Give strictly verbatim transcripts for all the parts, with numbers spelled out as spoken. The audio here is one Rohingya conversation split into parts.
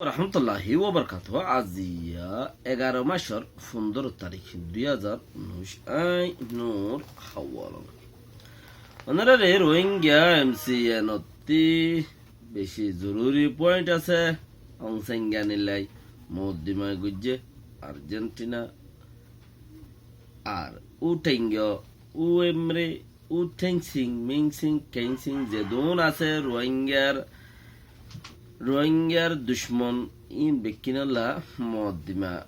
Rahmatulláhi wa barakátuhu. Aziya egaró macór fundóro tarík, dui házar unnúic. Añí Nur Hawalong. Ónorare Rohingya M C N ottí beci zoruri point asé. Aung San Suu Kyi nilai moddima goijjé Argentina. Ar U Tengyo, U Emre, U Thein Sein, Min Sein, Kein Sein, zedún asé Rohingyar, Rohingyar ducmon, ín bekkínolla moddima.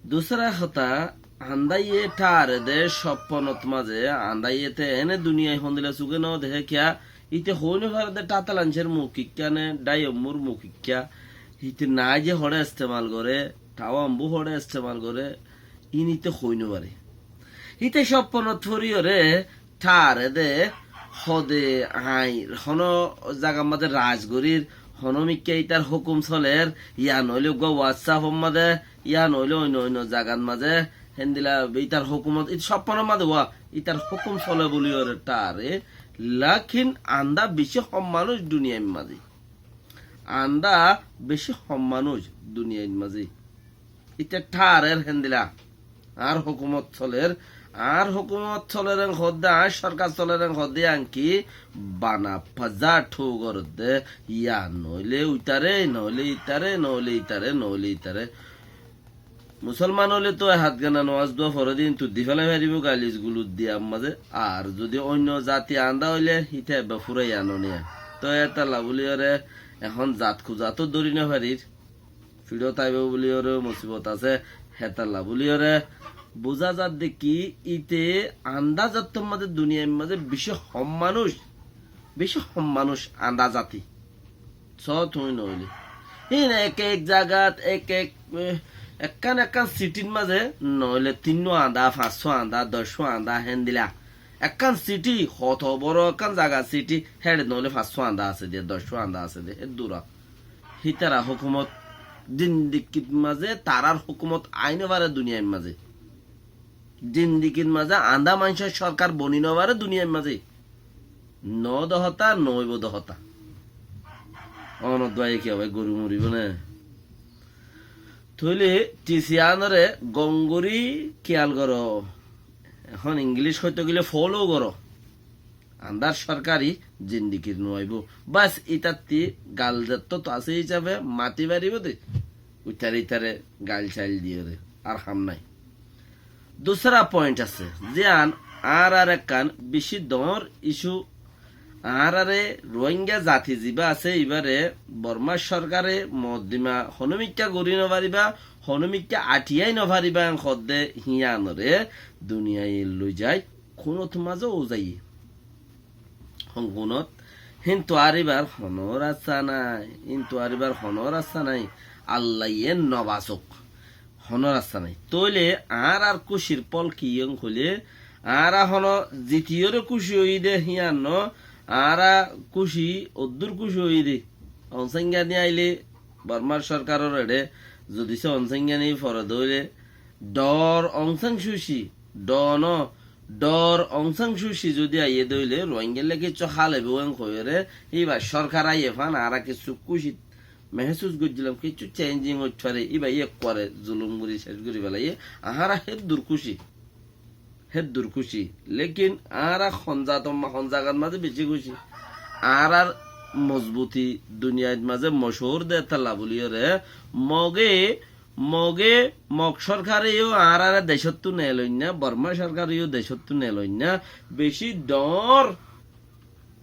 Dusra hotá, andáye tháre de sopponot mazé, andáye te ene duniyai hondila suge no dehe kiya, íte hoi no fare de tatalancer mukikka ne, dayommur mukikka, íte nai je hore estemal gore, tawambu hore estemal gore, ín íte hoi no fare. Íte sopponot foriyore tháre de, hode añí hono zagar mazé raj gorir, hono mikká ítar hókum soler, ya noile uggwá WhatsApp or mazé, ya noile oinno oinno zagar mazé, héndila ítar hókumot, ítar sopponor mazé wa, ítar hókum sole buliyore tháre, lakin andá beci hom manúic duniyair mazé. Andá beci hom manúic duniyair mazé. Íte thárer héndila. Añár hókumot soler, añár hókumot soler en hoódde, añár sorkar soler en hoódde, anki bana faza thú goródde, ya noóile uitare, noóile itare, noóile itare, noóile itare. Musolman óile to e hát gana nomás dua fore de, kintu di félai faribó galis gulus diyar mazé. Ar zodi oinno zati andá óile, íte ebbe fúrai ano niya. To étalla buliyore ehón zat ku zat ó dóri no farir. Fiçot aibo buliyore musibot asé, hétalla buliyore buzá zadde ki íte andá zattor mazé duniyair mazé beci hom manúic, beci hom manúic andá zati. Só tuñí noóile. Híin ek ek zagat, ek ek, eh, ekkán ekkán sitir mazé noóile tinnúa andá, fañssúa andá, doccúa andá, héndila. Ekkán siti, hoto boro ekkán zaga siti, héçe noóile fañssúa andá asé de, doccúa andá asé de, e dura. Hítara hókumot zindikir mazé, tarár hókumot ai no fare duniyair mazé. Zindikir mazé andá maincór sorkar boni no fare duniyair mazé. No de hotá, no óibo de hotá. Onor duaye ki abar goru moribo né? Tóile tisi anore gom gorí kiyal goró. Ehón Ingilic hoito gele follow goró. Andár sorkari zindikir no aibó. Bas, itattí gal zettót asé hísabe mati faribó de. Uitare itare gail sail diyore. Ar ham nai. Dusra point asé. Ziyán añárar ekkán beci doñr issue. Añárare Rohingya zati ziba asé, ibare Bormar sorkare moddima honomikká gorí no fariba, honomikká athiyai no fariba, en hoódde híyanore duniyai loi zai. Kunot mazé uzaiyé. Hon kunot? Híntu ar ibar hono rasta nai, híntu ar ibar hono rasta nai. Allaye no basók. Hono rasta nai. Tóile añárar kúcir fol ki en hoilé, añára hono zitiyóre kúci óiyi de híyan no, añára kúci, oddur kúci óiyi de. Aung San Suu Kyi aile Bormar sorkaror eçe, zodi se Aung San Suu Kyi fore de óile, dor Aung San Suu Kyi, do no, dor Aung San Suu Kyi zodi aiye de óile, Rohingyalla kessú hálaibo en hoiyóre, íba sorkar aiye fán, añára kessú kúci mehsús goijjílam, kessú changing óit fare, íba ekkuare zulum gorí cec gorí félaiye, añára héddur kúci, héddur kúci. Lekin añára hon zator ma-, hon zagar mazé beci kúci. Añárar mozbuti duniyait mazé mochúr de talla buliyóre, Moge Moge, Mog sorkare yó añárare decóttu neloinna, Borma sorkare yó decóttu neloinna, beci doñr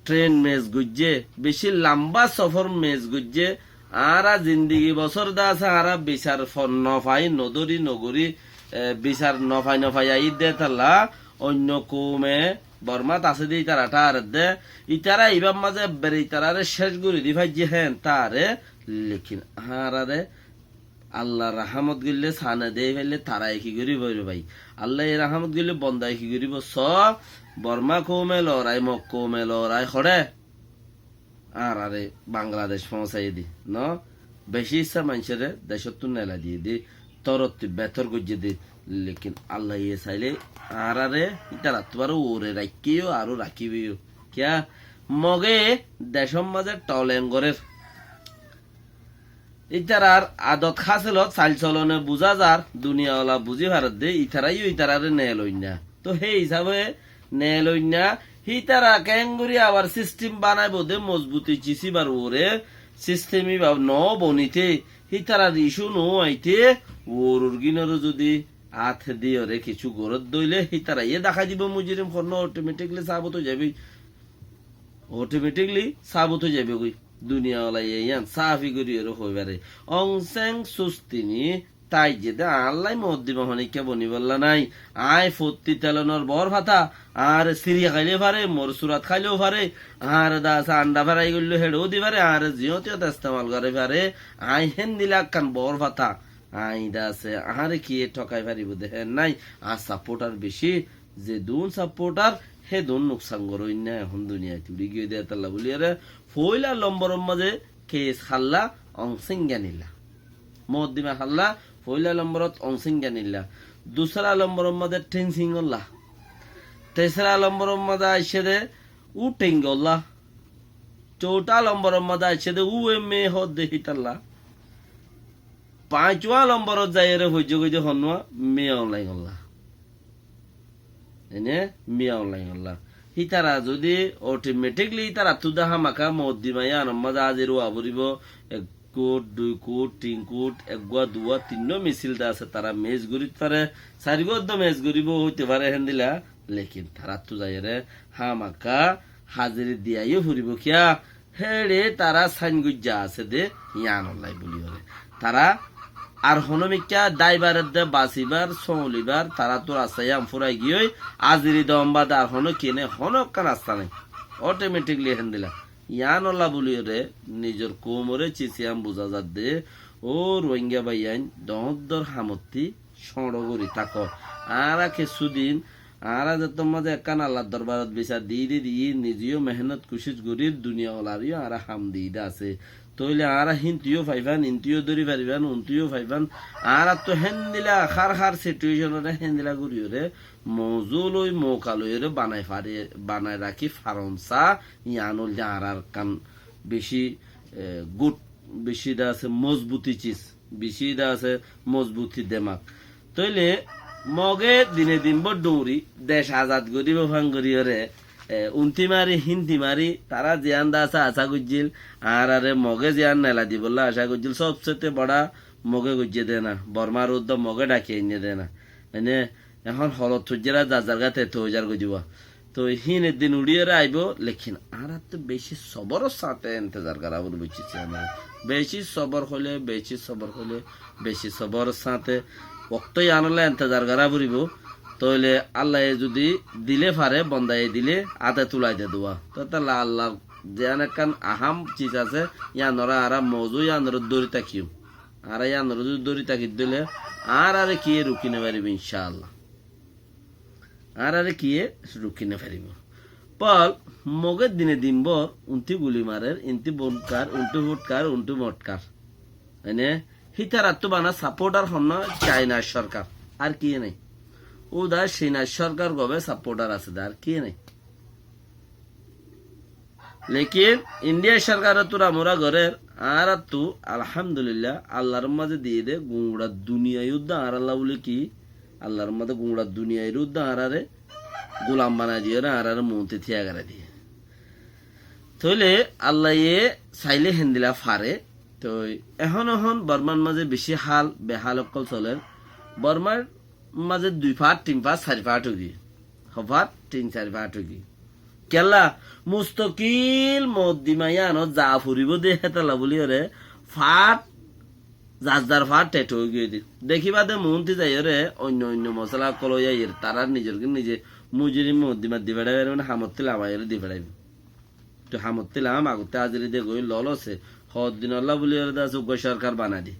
train miss goijjé, beci lamba sofor miss goijjé. Añára zindigi bosór de asé, añára bisar fo-, no fai, no dóri, no gorí, e, bisar no fai, no fai aiyér de talla, oinno koume Bormat asé de ítara thárer de, ítara ibár mazé ebbere ítarare cec gorí di faijjé héen tháre, lekin añárare Allar rahámot goillé sane dei faillé taraye ki goríbo re bái? Allaye rahámot goillé bondaye ki goríbo? Só, Borma koume lorai, Mog koume lorai horé. Añárare Bangladec foóñsaiye dé, no? Beci issá maincóre decóttu nelai diyé dé, torottí betór goijjé dé. Lekin Allaye sailé añárare ítarattú aró uore raikké yó, aró rakíbo yó. Kiyá? Moge decór mazé toleng gorér. Ítarar adot háselot sail solone buzá zar, duniyawala buzí faredde, ítarayó ítarare neeloinna. Tóu hé hísabe neeloinna, hítara keéngorí abar sistem banaibou de mozbuti cis íbar uore, sistem íba no bonité, hítarar icu no aité, uoror gínoré zudi át diyóre kessú goródde óile, hítara yé dahái dibou mujirim honnúa otometikli sabut ói zaibói. Otometikli sabut ói zaibói. Duniyawalaye yían sáfi goríyoré hoi fare. Ong Seng Sus Tini táiye de añálla moddima honikká bonibólla nái. Aññí fottí telonor boór fata, añáre siri háile fare, mor surat háileó fare, añáre de asé andha farai goillé héçeó di fare, añáre ziyót iyót estemal gorí fare, aññí héndila ekkán boór fata. Aññí de asé, añáre kiyé thokai faribóu de héen nái, añár sapporthar bicí, zedún sapporthar, hédun nuksan goróinna, ehón duniyait uçí giyói de hétolla bóliyoré, foóila lomboror mazé kes hálla Ong Seng Gyanilla. Moddima hálla foóila lomborot Ong Seng Gyanilla. Dusára lomboror mazé Théng Sing ólla. Tesára lomboror mazé aiccé de U Théng ólla. Coutá lomboror mazé aiccé de U Em E hoódde hítolla. Fañswá lomborot zaiyóre foijjé goi de honnúa Min Aung Hlaing ólla. Ene Min Aung Hlaing ólla. Hítara zudi otometikli hítarattú de hámaka moddima yíanor mazé házir ówa foribóu, ek kut, dui kut, tin kut, eggúa, duwá, tinnúa misil de asé, tará mec gorit fare, sairgúa de mec goribóu óite fare héndila, lekin tarattú zaiyóre hámaka háziri diyaiyó foribóu kiyá, héçe tará sáin goijjá asé de yíanollái bóliyoré. Tará ar honómikká dáibar edde basibar, sólibar, taráttu rasta yían fúrai giyói, háziri doon bade ar honó kiyé nái, honókkan rasta nái. Otometikli héndila. Yíanolla bóliyoré nizor koumoré cis yían buzá zadde, ó Ruáingga báiyain, doóñddor hamottí cóñço gorí táko. Añára kessú din, añára zettór mazé ekkán Allar dorbarot bisar diíde dií, nizeyó mehénnot kucíc gorír, duniyawalaréyó añára ham diíde asé. Tóile añára híntuyó faifán, íntuyó dóri farifán, úntuyó faifán. Añárattú héndila hár hár situéconoré héndila goríyoré, mouzú loi, mouka loiyoré banai fari, banai rakí faron sá, yián óilde añárar ekkán bicí, e, gút, bicí de asé mozbuti cis. Bicí de asé mozbuti demak. Tóile Moge dine din bór dhuñri dec azad goríbou fán goríyoré, e, untí mari, hínti mari, tará ziyán de asé acá goijjíl, añáráre Moge ziyán nela dibollá acá goijjíl, sóbsete bora Moge goijjé de na, Bormar uddá Moge dhaki ainné de na. Ene ehón holot foijjéra zar zar gát ete óizar goi dibo. Toi híin eddin uçíyore aibó, lekin añárattú bicí sobóror sáñte entezar gorá foribó, buijjós né? Bicí sobór hoilé, bicí sobór hoilé, bicí sobóror sáñte októ yiánolla entezar gorá foribó. Tóile Allaye zudi dile fare, bondaye dile, áte tulai de duwa. Tóile Allar ziyán ekkán ahám ciz asé, yiánoré añára mouzú yiánoré dóri tákiyum. Añára yiánoré zudi dóri táki dóile, añáráre kiyé rukí nofaribó, incáallah. Añáráre kiyé rukí nofaribó. Pol, Moge dine din bór, untí guli marer, intí bom kar, untí fut kar, untí mot kar. Ene, hítarattú bana sapporthar honnúa Cainar sorkar. Ar kiyé nái. Uda Cainar sorkar gobe sapporthar asé de, ar kiyé nái. Lekin Indiyar sorkare turamura gorér, añárattú, alhamdulillah, Allar mazé diyé de, guñça duniyai uddá añáralla bóli ki, Allar mazé guñça duniyair uddá añáráre gulam banai diyóre, añáráre moónti tíya gorái diyé. Tóile Allaye sailé héndila fare. Toi ehón ehón Bormar mazé bicí hál behál ókkol soler. Bormar mazé dui fat, tin fat, sair fat óigiyoi. Hó fat, tin sair fat óigiyoi. Kiyólla? Mustokil moddima yiánot za foribó de hétalla bóliyoré fat, zar zar fat thet óigiyoi de. Dekíba de moónti zaiyóre oinno oinno mosola ókkol ói aiyér, tarár nizor ki nize mujirim moddima di feçáibar, mane hamottí lamaiyóre di feçáibar. Toi hamottí lam, agottí háziri de goi lolose, hoddinolla bóliyoré de asé uggúa sorkar banai di.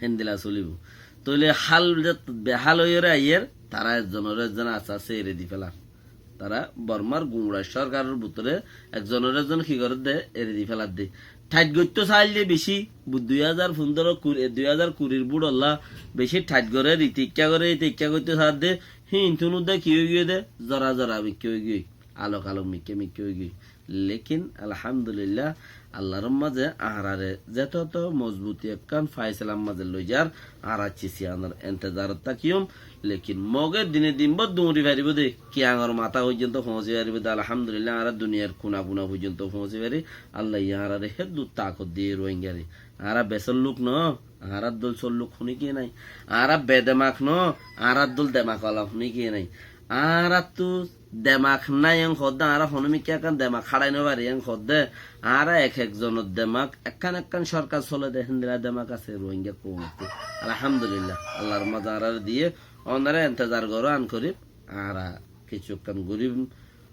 Héndila solibó. Tóile hál de behál óiyore aiyér, tará ekzonoré ekzon asté asté eri di félar. Tará Bormar guñça sorkaror bútore ekzonoré ekzon ki gorédde, eri di féladde. Thait goittó sailde bicí, bu-, dui házar fundoro kuri, e, dui házar kurir búçolla bicí thait gorér, ite ikká goré, ite ikká goittó saádde, híintun uddá ki óigiyoi de, zora zora mikká óigiyoi. Alok alok mikká mikká óigiyoi. Lekin, alhamdulillah, Allar mazé añáráre zetóto mozbuti ekkán faisalar mazé loizar, añára cici anor entezarot tákiyum. Lekin Moge dine din bóut duñri faribóu de, Kiangor matá foijjonto foóñsi faribóu de. Alhamdulillah, añára duniyar kuna kuna foijjonto foóñsi fari. Allaye añáráre héddur takot diye Ruáingare. Añára besór luk no, añárar dóil sór luk húni kiyé nái. Añára bedemak no, añárar dóil demak ola húni kiyé nái. Añárattu demak nái en hoódde, añára honómikká ekkán demak háçai nofari en hoódde, añára ek ek zonor demak, ekkán ekkán sorkar sole de héndilla demak asé Ruáingga koumottu. Alhamdulillah, Allar mazé añáráre diye, onora entezar goró an korib, añára kessú ekkán gorí,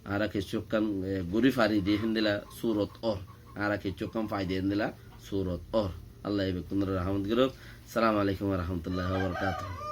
añára kessú ekkán, e, gorí fari de héndilla surot ór, añára kessú ekkán fai de héndilla surot ór. Allaye bekkúnore rahmot goruk. Assalamu alaikum wa rahmatullahi wa barakatuhu.